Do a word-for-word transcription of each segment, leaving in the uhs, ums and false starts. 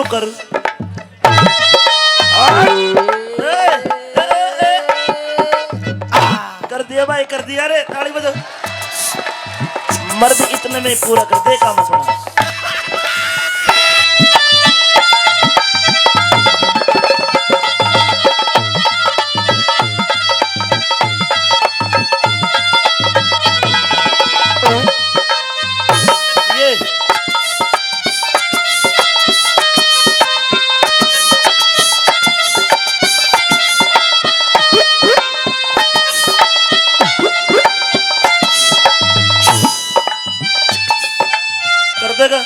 कर। कर दिया भाई, कर दिया रे, ताली बजाओ। मर्द इतने में पूरा कर दे काम अपना। ये कर देगा।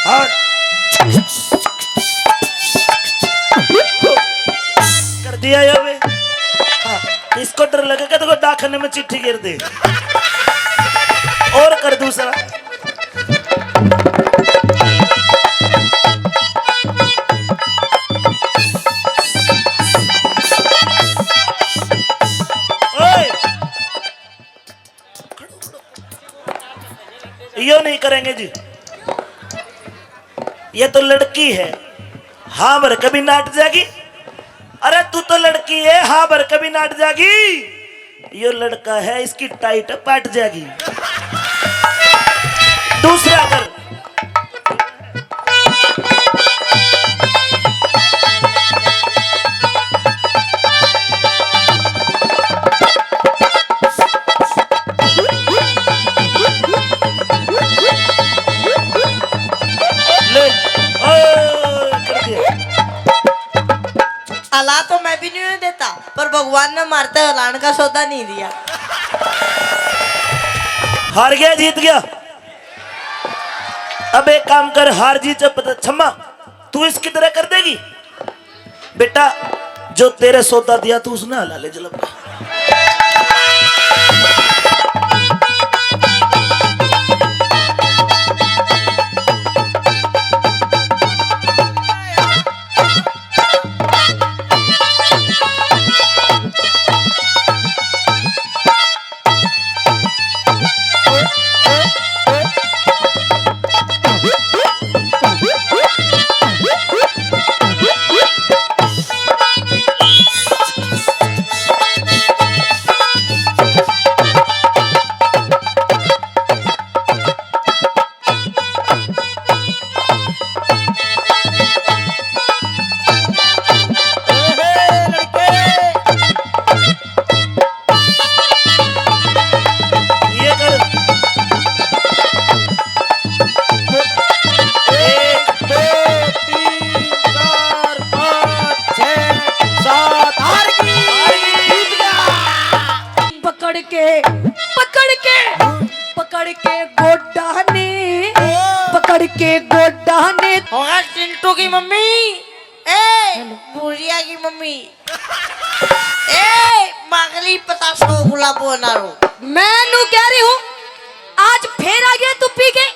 हाँ। कर दिया ये बे। हाँ, इसको डर लगेगा तो कोई डाकखाने में चिट्ठी गिर दे। और कर दूसरा। ओए! यो नहीं करेंगे जी। ये तो लड़की है, हाँ भर के भी नाट जाएगी। अरे तू तो लड़की है, हाँ भर के भी नाट जाएगी। यो लड़का है, इसकी टाइट पाट जाएगी। दूसरा कर। ले, ओ, कर दिया। अला तो मैं भी नहीं देता, पर भगवान ने मारते हलान का सौदा नहीं दिया। हार गया, जीत गया। अब एक काम कर, हार जीत जब पता, छम्मा, तू इसकी तरह कर देगी? बेटा, जो तेरे सौदा दिया, तू उसने हला ले जलम। ये कर। एक, दो, तीन, चार, पाँच, छः, सात, हार गई। पकड़ के, पकड़ के, पकड़ के गोडा ने, पकड़ के गोडा ने। होगा चिंटू की मम्मी, ए, भूरिया की मम्मी। ए, मागली पता सो गुलाबो ना रो। मैं नू कह रही हूँ, आज फिर आ गया तू पी के।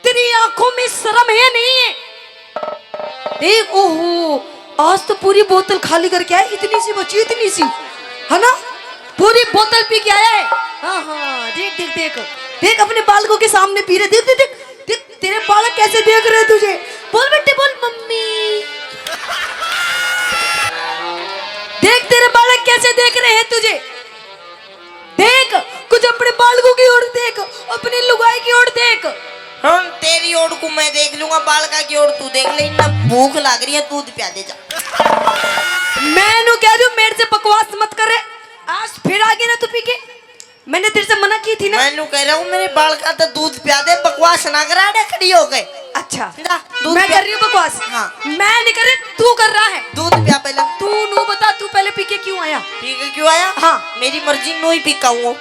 तेरी आंखों में शर्म है, नहीं है? देख, ओहो, आज तो पूरी बोतल खाली करके आया, इतनी सी बची, इतनी सी, है ना? पूरी बोतल पी के आया है। हाँ, हाँ, देख, देख, देख, देख, अपने बालकों के सामने पी रहे, देख, देख, देख, देख, तेरे बालक कैसे देख रहे हैं तुझे। बोल बेटे, बोल मम्मी। देख, तेरे बालक कैसे देख रहे हैं तुझे। देख, कुछ अपने बालकों की ओर देख, अपनी लुगाई की ओर देख। हम तेरी ओर को मैं देख लूंगा, बालका की ओर तू देख ले। इन्ना भूख लाग रही है, दूध प्या दे जा। मैं नू कह रही हूँ, मेरे से बकवास मत करे। आज फिर आ गया ना तू पी के। मैंने तेरे से मना की थी ना। मैं नू कह रहा हूँ, मेरे बालका तो दूध प्या दे, बकवास ना करा दे खड़ी हो गए। अच्छा, जा, दूध मैं पिया। कर रही हूँ बकवास। हाँ। मैं नहीं कर रही, तू कर रहा है। दूध पिया पहले। तू नू बता, तू पहले पी के क्यों आया? पी के क्यों आया? हाँ। मेरी मर्जी, नू ही पी के आऊँ।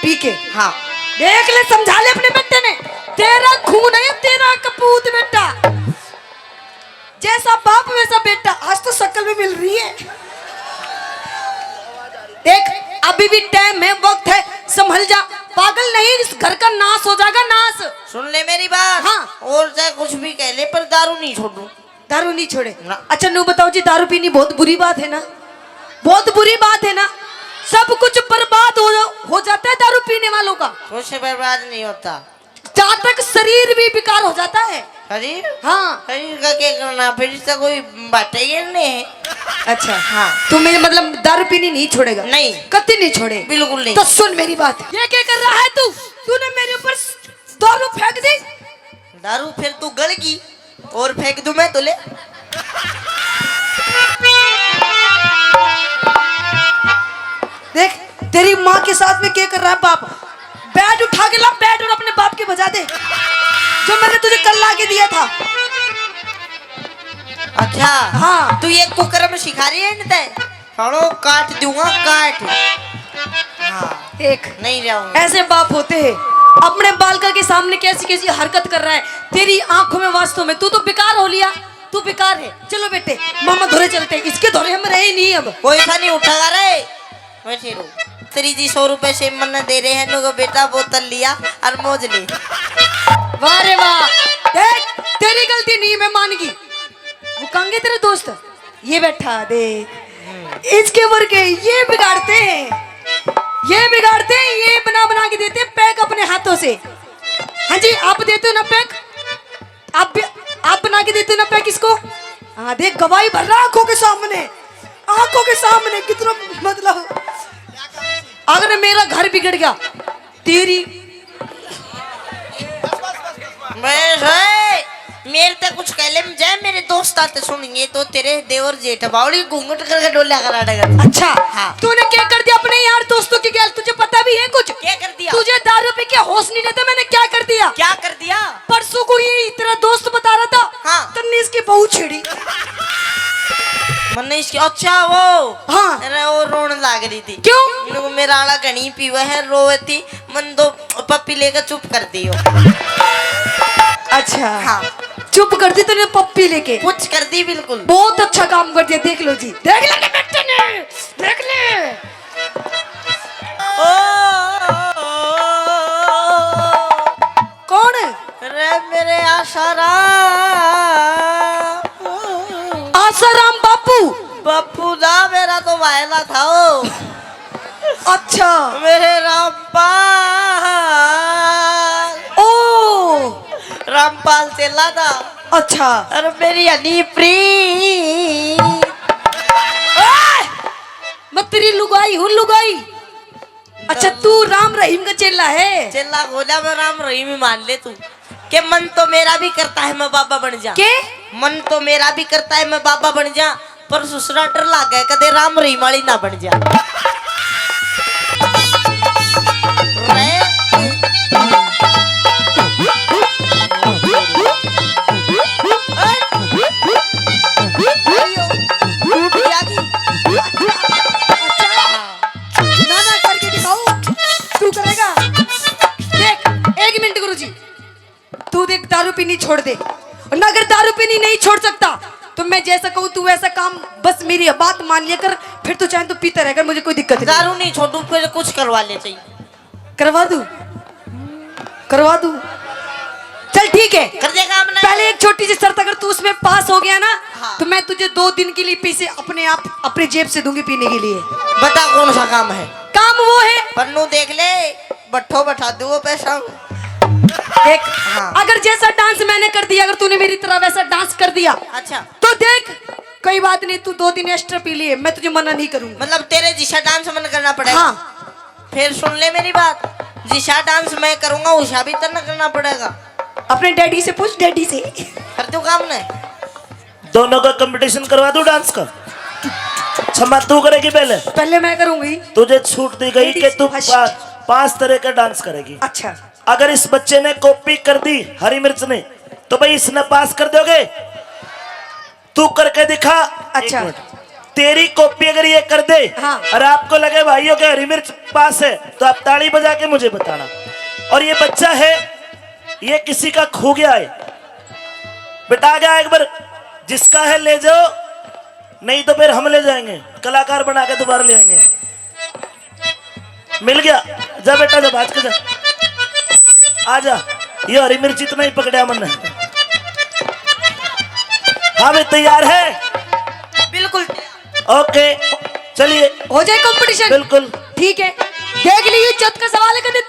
पी के? हाँ। देख ले, समझा ले अपने बेटे ने, तेरा खून है, तेरा कपूत बेटा। जैसा बाप वैसा बेटा, आज तो शक्ल भी मिल रही है। देख, अभी भी टाइम है, वक्त है, संभल जा। पागल नहीं, इस घर का नाश हो जाएगा, नाश। सुन ले मेरी बात। हाँ। और चाहे कुछ भी कह ले, पर दारू नहीं छोड़ू। दारू नहीं छोड़े? ना। अच्छा, नू बताओ जी, दारू पीनी बहुत बुरी बात है ना? बहुत बुरी बात है ना? सब कुछ बर्बाद हो, हो जाता है दारू पीने वालों का। कुछ बर्बाद नहीं होता। जहाँ तक शरीर भी बेकार हो जाता है, अरे, हाँ। अरे, इनका क्या करना? फिर इससे कोई बातें ही नहीं है। अच्छा। हाँ। तू मेरे, मतलब, दारू पीनी नहीं छोड़ेगा? नहीं। कत्ती नहीं छोड़े? बिल्कुल नहीं। तो सुन मेरी बात। ये क्या कर रहा है तू? तूने मेरे ऊपर दारू फेंक दी। दारू फिर तू गल गई और फेंक दूं मैं तो ले। देख, तेरी माँ के साथ में क्या कर रहा है बाप। बैट उठा के ला, बैट, और अपने बाप के बजा दे, जो मैंने तुझे कल ला के दिया था। अच्छा। हाँ। तू ये कुकर्म सिखा रही है इनते? सालो काट दूंगा, काट। हाँ। देख, नहीं जाऊंगा। ऐसे बाप होते हैं। अपने बालका के सामने कैसी कैसी हरकत कर रहा है। तेरी आंखों में वास्तव में तू तो बेकार हो लिया, तू बेकार है। चलो बेटे, मामा धोरे चलते हैं, इसके धोरे हम रहे नहीं अब। कोई सा नहीं उठेगा रे। वैसे रो। तेरी जी सौ रुपए से मन दे रहे हैं, नो बेटा बोतल लिया और मौज ले। वाह रे वाह। देख, तेरी गलती नहीं, मैं मान गई। वो कहेंगे तेरे दोस्त, ये बैठा दे, इसके वर्गे ये बिगाड़ते हैं, ये बिगाड़ते हैं, ये बना बना के देते हैं पैक अपने हाथों से। हाँ जी, आप देते हो ना पैक, आप भी, आप बना के देते हो ना पैक इसको। हाँ, देख, गवाही भर रहा आंखों के सामने, आंखों के सामने कितना, मतलब, अगर मेरा घर बिगड़ गया, तेरी मैं है, मेरे ते कुछ कह ले, जय मेरे दोस्त आते सुनिए तो तेरे देवर जेठ बावली घूंघट करके डोल्या करा देगा। अच्छा। हाँ। तूने क्या कर दिया अपने यार दोस्तों के गैल, तुझे पता भी है कुछ? क्या कर दिया? तुझे दारू पी के होश नहीं रहता, मैंने क्या कर दिया? क्या कर दिया? परसों को ये तेरा दोस्त बता रहा था, हाँ। तन्ने इसकी बहू छेड़ी। मन्ने इसकी, अच्छा वो। हाँ। अरे वो रोन लाग रही थी। क्यों? मेरे को मेरा आला घणी पीवे है, रोवे थी, मन तो पप्पी लेकर चुप कर दियो। अच्छा। हाँ। चुप कर दी तूने पप्पी लेके। कुछ कर दी बिल्कुल। बहुत अच्छा काम कर दिया, देख लो जी। देख ले बेटे ने, देख ले। ओ, कौन? अरे मेरे आसाराम। आसाराम बापू। बापू दा मेरा तो वायला था ओ। अच्छा। मेरे रामपाल। ओ। रामपाल चेला था। अच्छा। अरे मेरी हनी प्रीत। ओए! मैं तेरी लुगाई हूँ, लुगाई। अच्छा, तू राम रहीम का चेला है? चेला हो जा, मैं राम रहीम ही मान ले तू। के मन तो मेरा भी करता है मैं बाबा बन जा। के? मन तो मेरा भी करता है मैं बाबा बन जा, पर ससुरा डर लागे कदे राम रहीम वाली ना बन जा। रे। ना, ना, करके दिखाओ। तू करेगा? देख, एक मिनट गुरुजी, तू देख, दारू पीनी छोड़ दे, और ना अगर दारू पीनी नहीं छोड़ सकता तो मैं जैसा कहूँ तू वैसा काम, बस मेरी बात मान लिया कर, फिर तू चाहे तो पीता रह कर, मुझे कोई दिक्कत नहीं। दारू नहीं छोड़ू, फिर कुछ करवा ले चाहिए। करवा दूं, करवा दूं। चल ठीक है, कर दे काम नहीं। पहले एक छोटी सी शर्त, अगर तू उसमें पास हो गया ना, हाँ। तो मैं तुझे दो दिन के लिए पैसे अपने आप, अपने जेब से दूंगी पीने के लिए। बता कौन सा काम है? काम वो है। पन्नू देख ले, बट्ठो बैठा दो पैसा। देख, हाँ। अगर जैसा डांस मैंने कर दिया, अगर तूने मेरी तरह वैसा डांस कर दिया, अच्छा। तो देख, कोई बात नहीं, तू दो दिन एक्स्ट्रा पी लिए, मैं तुझे मना नहीं करूंगी। मतलब तेरे जिसा डांस मन करना पड़ेगा। हाँ। फिर सुन ले मेरी बात, जिसा डांस मैं करूंगा उसा भी तन्ने करना पड़ेगा। अपने डैडी से पूछ, डैडी से। कर दो काम ने। दोनों का कंपटीशन करवा दूं डांस का? क्षमा तू करेगी पहले? पहले मैं करूंगी। तुझे छूट दी गई कि तू पा-, पांच तरह का डांस करेगी। अच्छा। अगर इस बच्चे ने कॉपी कर दी हरी मिर्च ने, तो भाई इसने पास कर दोगे? तू करके दिखा। अच्छा। एक मिनट। तेरी कॉपी अगर ये कर दे, हाँ। और आपको लगे भाइयों के हरी मिर्च पास है, तो आप ताली बजा के मुझे बताना। और ये बच्चा है, ये किसी का खो गया है, बेटा आ गया एक बार, जिसका है ले जाओ, नहीं तो फिर हम ले जाएंगे, कलाकार बना के दोबारा ले आएंगे। मिल गया। जा बेटा, जा भाज के जा। आ जा। ये हरी मिर्च इतना ही पकड़ा मन। हाँ भाई, तैयार है? बिल्कुल। ओके, चलिए। हो जाए कंपटीशन। बिल्कुल। ठीक है, देख ली, इज्जत का सवाल है, कदे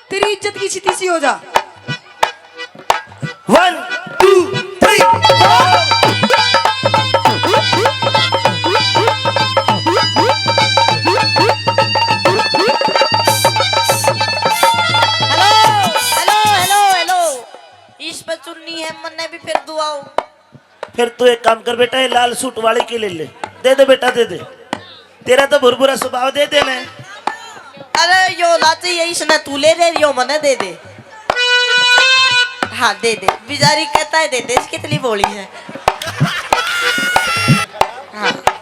तेरी इज्जत की छिती सी हो जा। वन, टू, फिर तू एक काम कर बेटा, ये लाल सूट वाले के ले ले। दे दे बेटा, दे दे। तेरा तो भुरभुरा स्वभाव, दे दे ने। अरे यो लाची है, इसने तू ले ले, यो मने दे दे। हाँ दे दे, बेचारी कहता है दे दे, कितनी भोली है। हाँ।